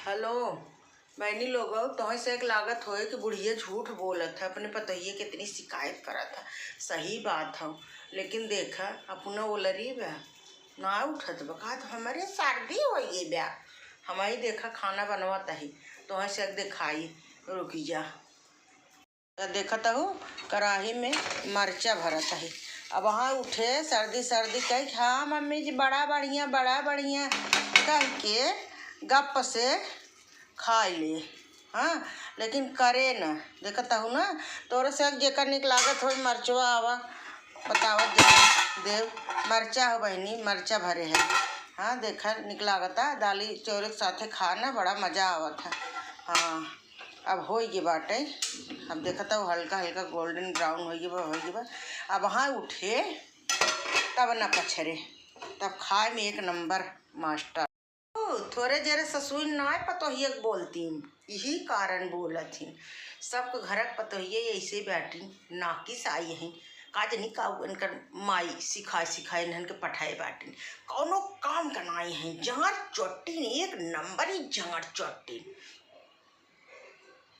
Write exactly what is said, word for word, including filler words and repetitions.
हेलो बहनी लोगो, तोहे से एक लागत होए कि बुढ़िया झूठ बोलत है, अपने पतोहिए के इतनी शिकायत करत है। सही बात है, लेकिन देखा, अपना ओलरी बा, ना उठत बा। का तो हमरे सर्दी हो गई बा, हम ही देखा खाना बनवत ही, तोहे से एक दिखाई, रुकी जा। त देखत हूँ, कढ़ाई में मरचा भरत ही। अब हाँ उठे, सर्दी सर्दी कह के, "हाँ मम्मी जी, बड़ा बढ़िया, बड़ा बढ़िया," कह के गप से खाई ले। हाँ, लेकिन करे न। देखत हूँ ना, तोरे से जेकर निक लागत हो मरचवा, आवा, बतावत जा देव। मरचा हो बहनी, मरचा भरे है। हाँ, देखा निक लागता, दाली चौरे के साथे खाना बड़ा मजा आवत है। हाँ, अब होइ गए बाटे। अब देखत हूँ हल्का हल्का golden brown होइ गए बा, होइ गए बा। अब हाँ उठे, तब ना पछरे, तब खाए में एक नंबर मास्टर। ओ, थोरे जरे ससुई नाय पतोहिया के बोलतीन, यही कारण बोलत ही। सबके घरक पतोहिया ऐसे बैठिन, नाकिस आई हैं। का जनी का इनकर माई सिखाए सिखाए इन्हन के पठाए बाटिन। कौनो काम का नाई हैं, जांर चोट्टिन, एक नंबर ही जांर चोट्टिन।